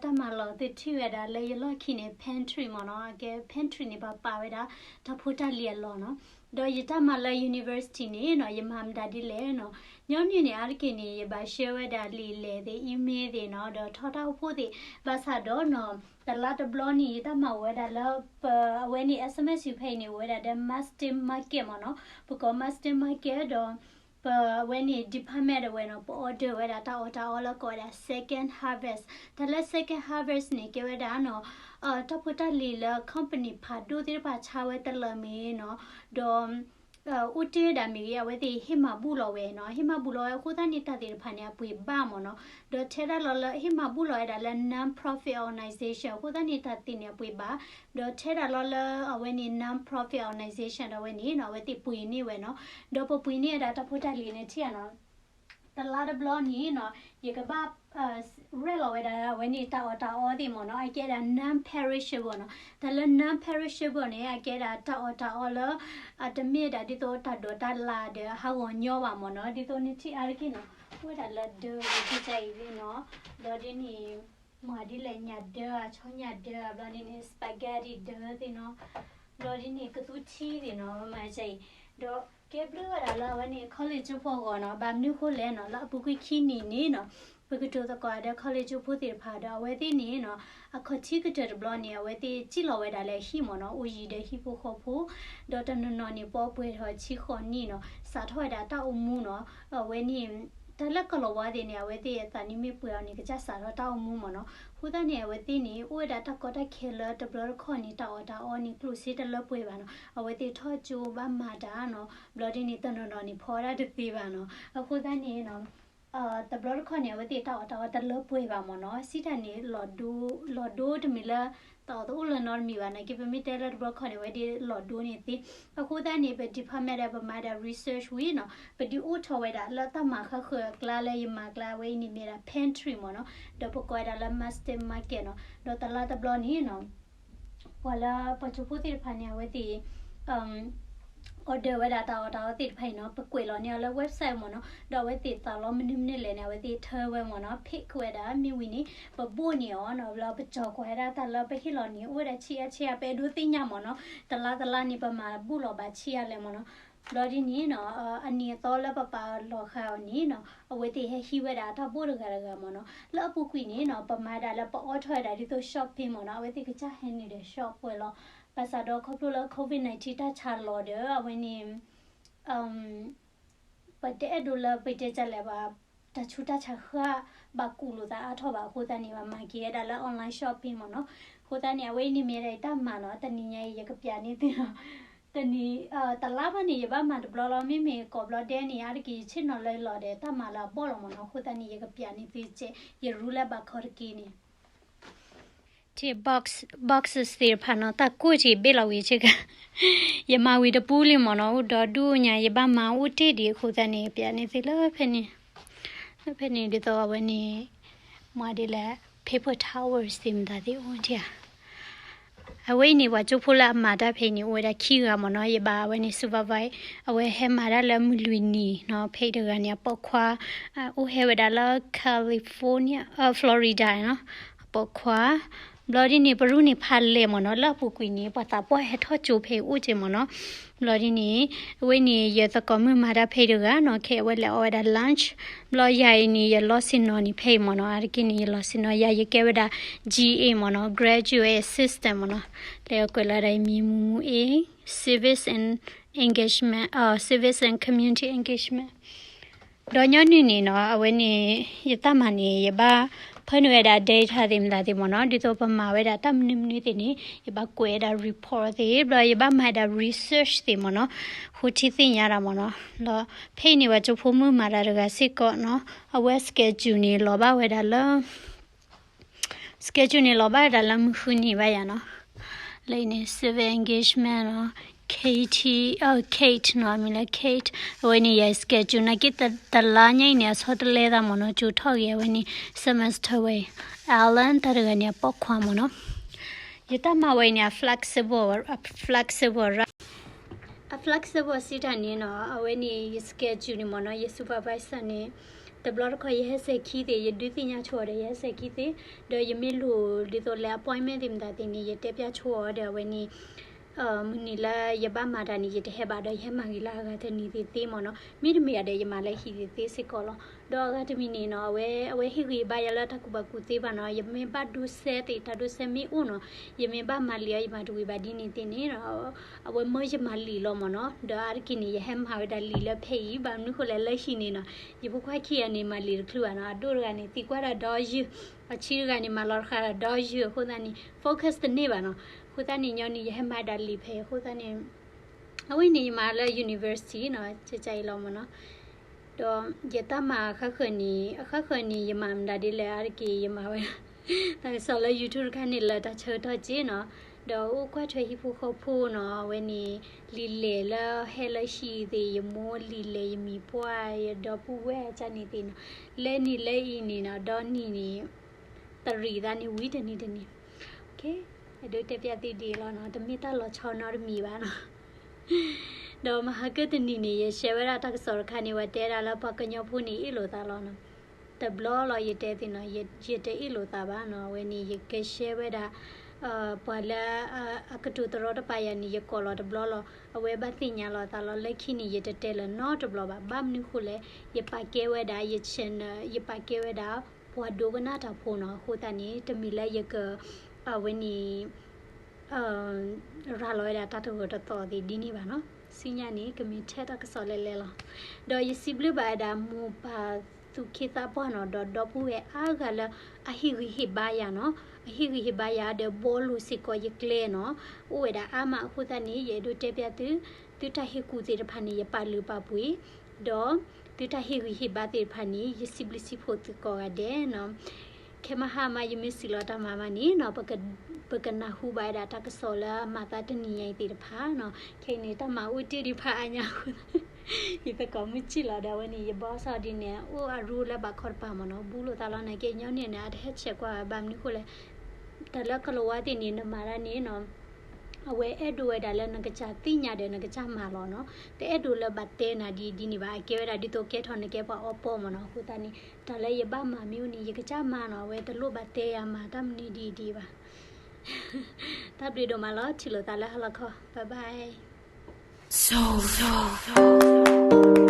တၢ်မၤလီၢ်သုထံၣ်ဝဲဒၣ်လၢယလီၢ်ခံန့ၣ် pantry မ့ၢ်နီၤ, အကဲ pantry န့ၣ် ပှၤပာ်ဝဲဒၣ် တၢ်ဖိတၢ်လံၤအလီၢ်နီၤ. ဒီးယတၢ်မၤလၢ university န့ၣ်နီၤ, ယမၤမတၤဒ်လဲၣ်နီၤ, ညီနုၢ်န့ၣ် အါတက့ၢ်န့ၣ် ယဘၣ်ဆှၢဝဲဒၣ်လံာ်လဲၢ်သ့ၣ် email သ့ၣ်နီၤ, ဒီးထီၣ်တၢ်အိၣ်ဖှိၣ်သ့ၣ်, ဘၣ်ဆၣ်ဒီးနီၤ, တလါတဘျီန့ၣ် ယတၢ်မၤဝဲဒၣ်လၢ ပ အဝဲန့ၣ် S M S ယူၤဖဲအံၤန့ၣ် အိၣ်ဝဲဒၣ်ဒီး Mass Day Market မ့ၢ်နီၤ, ပကိး Mass Day Market ဒီး ပဝဲန့ၣ် department အဝဲနီၤ, ပ order ဝဲဒၣ်တၢ်အီၣ်တၢ်အီလၢကိးဝဲဒၣ် second harvest. တၢ်လၢ second harvest န့ၣ် ကဲဝဲဒၣ်နီၤ, တၢ်ဖိတၢ်လံၤလၢ company ဖးဒိၣ်သ့ၣ်တဖၣ်ဆါဝဲတလၢာ်မ့ၢ်နီၤ, ဒီး အိၣ်တ့ၢ်ဒၣ်မ့ၢ်ဂ့ၤ အဝဲသ့ၣ်ဟ့ၣ်မၤဘူၣ်လီၤဝဲနီၤ, ဟ့ၣ်မၤဘူၣ်လီၤဝဲအဃိသတးန့ၣ် တၢ်သ့ၣ်တဖၣ်န့ၣ် အပှ့ၤဘၣ်မ့ၢ်နီၤ, ဒီးထဲဒၣ်လီၤလၢဟ့ၣ်မၤဘူၣ်လီၤဝဲဒၣ်လၢ non-profit organization အဃိသတးန့ၣ် တၢ်သ့ၣ်န့ၣ်အပှ့ၤဘၣ်, ဒီးထဲဒၣ်လီၤလၢအဝဲန့ၣ် non-profit organization ဒီးဝဲန့ၣ်နီၤ, အဝဲသ့ၣ်ပှ့ၤန့ၢ်ဝဲနီၤ, ဒီးပပှ့ၤန့ၢ်ဝဲဒၣ်တၢ်ဖိတၢ်လံၤန့ၣ်ထံၣ်ဧါနီၤ, တလါတဘျီန့ၣ်နီၤ, ယကဘၣ် ရဲၣ်လီၤဝဲဒၣ်အဝဲန့ၣ် တၢ်အီၣ်တၢ်အီသ့ၣ်မ့ၢ်နီၤ, အကဲဒၣ် non-perishable နီၤ. တၢ်လၢ non-perishable န့ၣ် အကဲဒၣ်တၢ်အီၣ်တၢ်အီလၢ အတမ့ၢ်ဒၣ်ဒ်သိးတၢ်ဒိးတၢ်လၢ်ဒီးအဟးဂီၤညီဘၣ်မ့ၢ်နီၤ, ဒ်သိးနထံၣ်အါတက့ၢ်နီၤ, အိၣ်ဝဲဒၣ်လၢဒၢးဝံၤကစၢ်အံၤသ့ၣ်နီၤ, ဘျီဒ်န့ၣ် မၤဒ်လဲၣ်ညၣ်ဒၢး အဆီညၣ်ဒၢး ဘျီဒ်န့ၣ် spaghetti ဒၢးသ့ၣ်နီၤ, ဘျီဒ်န့ၣ် ကသူထံသ့ၣ်နီၤ, မၤကစၢ်အံၤ, ဒီးကဲဘျုးဝဲဒၣ်လၢအဝဲန့ၣ် college ကၠိဖိအဂီၢ်နီၤ, ဘၣ်မနုၤဃိလဲၣ်နီၤ, လၢအပူၤကွံာ်ခံနံၣ်န့ၣ်နီၤ, ပကတိၤသကိးဒီး college ကၠိဖိသ့ၣ်တဖၣ်ဒီး အဝဲသ့ၣ်န့ၣ်နီၤ, အခီၣ်ထံးကတၢၢ်တဘျီန့ၣ် အဝဲသ့ၣ်စံၣ်လီၤဝဲဒၣ်လၢဟံၣ်မ့ၢ်နီၤ, အိၣ်ယံၤဒီးဟံၣ်ဖိဃီဖိ, ဒီးတနီၤနီၤန့ၣ် ပှဲၤပှဲၤထီၣ်ဆံဃိးနံၣ်နီၤ, စးထီၣ်ဝဲဒၣ်တၢ်အိၣ်မူနီၤ, အဝဲန့ၣ် တၢ်လၢကီၢ်လီၤဝါသ့ၣ်န့ၣ် အဝဲသ့ၣ်အသးနံၣ်မ့ၢ်ပှဲၤအီၤန့ၣ် ကစၢ်စးထီၣ်တၢ်အိၣ်မူမ့ၢ်နီၤ, အဃိသတးန့ၣ် အဝဲသ့ၣ်န့ၣ် အိၣ်ဝဲဒၣ်တၢ်ကီတၢ်ခဲလၢတဘျီတခီၣ်န့ၣ် တၢ်အီၣ်တၢ်အီန့ၣ် ကျိၣ်စ့တလၢပှဲၤဘၣ်နီၤ, အဝဲသ့ၣ်ထီၣ်ကၠိဘၣ်မၤတၢ်နီၤ, ဘျီဒ်န့ၣ် တနီၤနီၤန့ၣ် ဖီဒၣ်တသ့ဘၣ်နီၤ, အဃိသတးန့ၣ်နီၤ တဘျီတခီၣ်န့ၣ် အဝဲသ့ၣ်တၢ်အီၣ်တၢ်အီတလၢပှဲၤဘၣ်မ့ၢ်နီၤ, စံးတၢ်န့ၣ် လီၤဒိတမံၤလၢ တၢ်အီၣ်တအိၣ်လၢၤနီတမံၤဘၣ်နာ်က့ ပမ့ၢ်တဲလၢတဘျီတခီၣ်န့ၣ် အဝဲသ့ၣ်လီၤဒိန့ၣ်သ့, အဃိသတးန့ၣ် ပ department ဒီးပမၤဒၣ် research ဝံၤနီၤ, ပဒုးအိၣ်ထီၣ်ဝဲဒၣ်လၢတၢ်မၤဃၣ်ဃၢၤအကျါလၢယမၤကျါ အဝဲအံၤန့ၣ်မ့ၢ်ဒၣ် pantry မ့ၢ်နီၤ, ဒီးပကိးဝဲဒၣ်လၢ Mass Day Market နီၤ, ဒီးတလါတဘျီန့ၣ်နီၤ ပှၤလၢပှၤကၠိဖိသ့ၣ်တဖၣ်န့ၣ် အဝဲသ့ၣ် order ဝဲဒၣ်တၢ်အီၣ်တၢ်အီသ့ၣ်တဖၣ်အံၤနီၤ, ပကွဲးလီၤန့ၢ်အီၤလၢ website မ့ၢ်နီၤ, ဒီးအဝဲသ့ၣ်သးလီမနုၤမနုၤလဲၣ်န့ၣ် အဝဲသ့ၣ်ထၢဝဲမ့ၢ်နီၤ, pick ဝဲဒၣ်မ့ၢ်ဝံၤန့ၣ် ပဘိၣ်န့ၢ်အီၤနီၤ, ဘျီပကၠီၤကွၢ်ဝဲဒၣ်တၢ်လၢပဟ့ၣ်လီၤန့ၣ် အိၣ်ဝဲဒၣ်ဆံးအါဆံးအါ ပအဲၣ်ဒိးသ့ၣ်ညါမ့ၢ်နီၤ, တလါတလါန့ၣ် ပမၤဘူၣ်လီၤဘၣ်ဆံးအါလဲၣ်မ့ၢ်နီၤ, ဘျီဒ်န့ၣ်နီၤ အနံၤအသီလၢပပာ်လီၤဃာ်အီၤန့ၣ်နီၤ အဝဲသ့ၣ်ဟဲဟံးဝဲဒၣ်တၢ်ဘိၣ်တဂၤတဂၤမ့ၢ်နီၤ, လၢအပူၤကွံာ်န့ၣ်နီၤ ပမၤဒၣ်လၢပအီၣ်ထီၣ်ဝဲဒၣ်ဒ်သိး shopping မ့ၢ်နီၤ, အဝဲသ့ၣ်ကစၢ်ဟဲနုာ်ဒီး shop ပှဲၤလီၤ, ဘၣ်ဆၣ်ဒီးခီဖျိလၢ COVID nineteen တၢ်ဆါလီၤဒီး အဝဲန့ၣ် ပတအဲၣ်ဒိးလၢပတဲကလဲၣ်ဘၣ်, တၢ်ဆူးတၢ်ဆါဃၣ်ဘၣ်ကူးလိာ်သးအါထီၣ်ဘၣ်အဃိသတးန့ၣ် ပမၤက့ၤဝဲဒၣ်လၢ online shopping မ့ၢ်နီၤ, အဃိသတးန့ၣ် အဝဲအံၤန့ၣ်မ့ၢ်ဒၣ်ယတၢ်မၤနီၤ, တနံၤညါအံၤ ယကပျးန့ၢ်သုလီၤ, တနံၤ တလါဘၣ်န့ၣ် ယဘၣ်မၤတဘျီလီၤ, မ့မ့ၢ်ကိးဘျီဒဲးန့ၣ် အါတက့ၢ်ယဆ့ၣ်နီၤလၢယလီၤဒီး တၢ်မၤလၢအဘီၣ်လီၤမ့ၢ်နီၤ, အဃိသတးန့ၣ် ယကပျးန့ၢ်သုကဲး, ယရူလၢဘၣ်ခီတက့ၢ်န့ၣ် ထံ box, boxes သ့ၣ်တဖၣ်နီၤ, တၢ်ကိၢ်ထံးဘ့ၣ်လီၤဝံၤဆ့ကၤ, ယမၤဝံၤတပူၤလံမ့ၢ်နီၤ, အိၣ်ဒီဒူၣ်ညါ ယဘၣ်မၤအိၣ်တ့ၢ်ဒံးအဃိသတးန့ၣ် ပျးန့ၢ်သုလၢဖဲန့ၣ်, လၢဖဲန့ၣ်ဒ်သိးအဝဲန့ၣ် မၤဒ်လဲၣ် paper towels သ့ၣ်မတၤသ့ၣ်အိၣ်ထံဧါ, အဝဲအံၤန့ၣ် ပှၤကၠိဖိလၢအမၤတၢ်ဖဲအံၤန့ၣ် အိၣ်ဝဲဒၣ်ခံဂၤမ့ၢ်နီၤ, ယဘၣ်အဝဲန့ၣ် supervise အဝဲဟဲမၤတၢ်လၢမုၢ်လွံၢ်နံၤနီၤ, ဖဲအံၤတဂၤန့ၣ် အပိာ်ခွါ အိၣ်ဟဲဝဲဒၣ်လၢ California, Florida နီၤ, အပိာ်ခွါ, ဘျီဒ်န့ၣ် ပရူၢ်န့ၣ်ဖးလဲၢ်မ့ၢ်နီၤ, လၢအပူၤကွံာ်န့ၣ် ပှၤသးပှၢ်ဟဲထီၣ်ကၠိဖဲအံၤအိၣ်က့မ့ၢ်နီၤ, ဘျီဒ်န့ၣ် အဝဲန့ၣ် ယသကိးမုၣ်မၤတၢ်ဖဲအံၤတဂၤနီၤ, ခဲအဝဲလဲၤအီၣ်ဝဲဒၣ် lunch, ဘျီယၤအံၤန့ၣ် ယလီၤဆ့ၣ်နီၤန့ၣ်ဖဲအံၤမ့ၢ်နီၤ, အါတက့ၢ်န့ၣ် ယလီၤဆ့ၣ်နီၤ, ယၤယကဲဝဲဒၣ် G A မ့ၢ်နီၤ, Graduate Assistant မ့ၢ်နီၤ, လဲၤကွဲးလီၤဒၣ်အမံၤမူမူအ့ Civics and Engagement, Civics and Community Engagement ဒီးညီနုၢ်န့ၣ်နီၤ, အဝဲန့ၣ် ယတၢ်မၤန့ၣ် ယဘၣ်ဖၢနုာ်ဝဲဒၣ် data သ့ၣ်မတၤသ့ၣ်မ့ၢ်နီၤ, ဒ်သိးပမၤဝဲဒၣ်တၢ်မနုၤမနုၤသ့ၣ်န့ၣ် ယဘၣ်ကွဲးဝဲဒၣ် report သ့ၣ်, ဘျီယဘၣ်မၤဝဲဒၣ် research သ့ၣ်မ့ၢ်နီၤ, ဃိထံသ့ၣ်ညါတၢ်မ့ၢ်နီၤ, ဒီးဖဲအံၤန့ၣ် ပှၤကၠိဖိမုၣ်မၤတၢ်တဂၤစ့ၢ်ကီးနီၤ, အဝဲ schedule န့ၣ် လီၤဘၣ်ဝဲဒၣ်လၢ schedule န့ၣ် လီၤဘၣ်ဝဲဒၣ်လၢမုၢ်ဃုနံၤဘၣ်ယၤနီၤ, လၢအံၤန့ၣ် civic engagement နီၤ, Katie, Kate နီၤ, အမံၤလၢ Kate, အဝဲန့ၣ်ယၤ schedule နာ်က့ တလါညါအံၤန့ၣ် အဆီတလဲသးမ့ၢ်နီၤ, ကၠိထီၣ်ဂ့ၤ အဝဲန့ၣ် semester ဝဲအံၤ, Alan တၢ်တဂၤန့ၣ် အပိာ်ခွါမ့ၢ်နီၤ, ယတၢ်မၤဝဲအံၤန့ၣ် အ flexible, အ flexible, အ flexible စံးတၢ်န့ၣ်နီၤ, အဝဲန့ၣ် ယ schedule န့ၣ်မ့ၢ်နီၤ, ယ supervisor န့ၣ် တဘျီတခီၣ်ယဟဲစဲၤခံသ့ၣ် ယဒုးသ့ၣ်ညါဆိအီၤဒီး ယဟဲစဲၤခံသ့ၣ်, ဒီးယမ့ၢ်လိၣ်ဒ်သိးလၢ appointment သ့ၣ်မတၤသ့ၣ်န့ၣ် ယတဲပျၢ်ဆိအီၤဒီး အဝဲန့ၣ် မုၢ်နံၤလၢယဘၣ်မၤတၢ်န့ၣ် ယတဟဲဘၣ်ဒီး ယဟဲမၤဂ့ၤလၢအဂၤတနံၤသ့ၣ်သ့မ့ၢ်နီၤ. မ့တမ့ၢ်ဒီး ယမၤလၢဟံၣ်သ့ၣ်သ့စ့ၢ်ကီးလီၤ. ဒီးအဂၤတမံၤန့ၣ်နီၤ အဝဲ အဝဲဟ့ၣ်ဂံၢ်ဘါယၤလၢတၢ်ကူၣ်ဘၣ်ကူၣ်သ့ဘၣ်နီၤ. ယမ့ၢ်ဘၣ်ဒိစဲသ့ၣ် တၢ်ဒိစဲမ့ၢ်အိၣ်နီၤ, ယမ့ၢ်ဘၣ်မၤလံာ်အီၤ ယမၤတဝံၤဘၣ်ဒ်န့ၣ်သ့ၣ်န့ၣ် အဝဲမၢယမၤလံာ်လီၤမ့ၢ်နီၤ. ဒီးအါတက့ၢ်န့ၣ် ယဟဲမၤဝဲဒၣ်လံာ်လၢဖဲအံၤ ဘၣ်မနုၤဃိလဲၣ်လၢဟံၣ်န့ၣ်နီၤ ယဖိခွါခံဂၤန့ၣ် မၤလံာ်တချုးဘၣ်နီၤ. အဒိၣ်တဂၤန့ၣ် သံကွၢ်တၢ်ဒီယုၢ်, အဆံးတဂၤန့ၣ် မၤလီၤတဃာ်ဒီးယုၢ်အဃိသတးန့ၣ် focus တန့ၢ်ဘၣ်နီၤ. အဃိသတးန့ၣ် ညီနုၢ်ယဟဲမၤဒၣ်လံာ်ဖဲအံၤအဃိသတးန့ၣ် အဝဲန့ၣ်ယမၤလၢ university နီၤ ကကအံၤလီၤမ့ၢ်နီၤ. ဒီးယတၢ်မၤအဃၣ်ဃၢၤန့ၣ် အဃၣ်ဃၢၤန့ၣ် ယမၤမတၤဒ်လဲၣ် အါတက့ၢ်ယမၤဝဲ တၢ်ကစီၣ်လၢ YouTube တခါန့ၣ် လၢတၢ်ဆၢကတီၢ်က့နီၤ. ဒီးအိၣ်ကွၢ်ထွဲဟံၣ်ဖိဃီဖိနီၤ အဝဲန့ၣ် လံာ်လဲၢ်လၢဟဲလၢဟံၣ်သ့ၣ် ယမိၢ်လံာ်လဲၢ် ယမံၤပှၢ် ယဒီပုၢ်ဝဲၢ်အကၢ်န့ၣ်သ့ၣ်နီၤ လၢနံၣ်လၢအံၤန့ၣ်နီၤ ဒီနံၣ်န့ၣ် တရံးသးန့ၣ်ဝံၤတနံၤတနံၤ အဲၣ်ဒိးတဲပျၢ်သုဒ်အံၤလီၤနီၤ တမ့ၢ်တၢ်လီၤဆီနီတမံၤဘၣ်နီၤ. ဒီးမဟါကၢၣ်တနံၤန့ၣ် ယရှဲဝဲဒၣ်တၢ်ကစီၣ်တခါန့ၣ် ဝဲတဲဒၣ်လၢပှၤကညီဖိန့ၣ်အ့ၣ်လိာ်သးလီၤနီၤ. တဘျီလီၤ ယတဲသ့ၣ်နီၤ ယတအ့ၣ်လိာ်သးဘၣ်နီၤ. အဝဲန့ၣ် ယကရှဲဝဲဒၣ် ပှၤလၢ အကတိၤသရီတပၤယၤန့ၣ် ယကိးလီၤတဘျီလီၤ. အဝဲဘၣ်သ့ၣ်ညါလီၤသးလီၤ. လၢခံန့ၣ် ယတတဲလၢၤနီတဘျီဘၣ်. ဘၣ်မနုၤဃိလဲၣ် ယပာ်ကဲဝဲဒၣ် ယ channel ယပာ်ကဲဝဲဒၣ် ပှၤဒိကနၣ်တၢ်ဖိနီၤ. အဃိသတးန့ၣ် တမ့ၢ်လၢယက အဝဲန့ၣ် ရၤလီၤဝဲဒၣ်တၢ်တဂၢၢ်တသီၣ်သ့ၣ်ဒ်န့ၣ်ဘၣ်နီၤ. ဆူညါန့ၣ် ကမ့ၢ်ထဲတၢ်ကစီၣ်လဲၤလဲၤလီၤ. ဒီးယစံးဘျုးဘၣ်ဝဲဒၣ် မိၢ်ပၢ်သူၣ်က့သးပှၢ်နီၤ ဒီးဒီပုၢ်ဝဲၢ်အါဂၤလၢ အဟ့ၣ်ဂံၢ်ဟ့ၣ်ဘါယၤနီၤ. အဟ့ၣ်ဂံၢ်ဟ့ၣ်ဘါယၤဒီး ဘှီလိာ်စ့ၢ်ကီးယကျဲနီၤ အိၣ်ဝဲဒၣ်အါမး. အဃိသတးန့ၣ် ယအဲၣ်ဒိးတဲပျၢ်သု သုတၢ်ဟ့ၣ်ကူၣ်သ့ၣ်တဖၣ်န့ၣ် ယပာ်လုၢ်ပာ်ပှ့ၤ ဒီး သုတၢ်ဟ့ၣ်ဂံၢ်ဟ့ၣ်ဘါသ့ၣ်တဖၣ်န့ၣ် ယစံးဘျုးစံးဖှိၣ်သုကိးဂၤဒဲးနီၤ. ခဲမဟါမး ယမ့ၢ်စံးလီၤတၢ်မၤမးန့ၣ်နီၤ ပကနၢ်ဟူဘၣ်ဝဲဒၣ်တၢ်ကစီၣ်လၢအမၤသးတနံၤညါအံၤသ့ၣ်တဖၣ်နီၤ. ခဲအံၤန့ၣ် တၢ်မၤအိၣ်တ့ၢ်ဒံးဖးအါညါအဃိ ယသကိးမုၢ်စံၣ်လီၤဒီး အဝဲန့ၣ် ယဘီစီဒ်န့ၣ် အိၣ်အရူလၢဘၣ်ခီတပၤမ့ၢ်နီၤ ဘူးလိာ်သးလီၤ နာ်က့ညီန့ၣ်န့ၣ် အတဟဲဆဲးကွၢ်ဘၣ် မနုၤဃိလဲၣ် တၢ်လၢကလၤဝါသ့ၣ်န့ၣ် နမၤတၢ်န့ၣ်နီၤ အဝဲအဲၣ်ဒိးဝဲဒၣ်လၢနကစၢ်သ့ၣ်ညါဒီးနကစၢ်မၤလီၤနီၤ. တအဲၣ်ဒိးလၢဘၣ်တဲနၤဒ်ဒ်န့ၣ်ဘၣ်. အကဲဝဲဒၣ်ဒ်သိးကဲထီၣ် နကဲပှၤအီပီမ့ၢ်နီၤ. အဃိသတးန့ၣ် တၢ်လၢယဘၣ်မၤမ့ၢ်အိၣ်န့ၣ် ယကစၢ်မၤနီၤ. အဝဲတလိၣ်ဘၣ်တဲယၤမၤတၢ်မနုၤဒ်ဒ်ဘၣ်. တၢ်ဘျုးဒိၣ်မးလီၤ. ထံၣ်လိာ်သးလၢဟါလီၤခီ bye bye.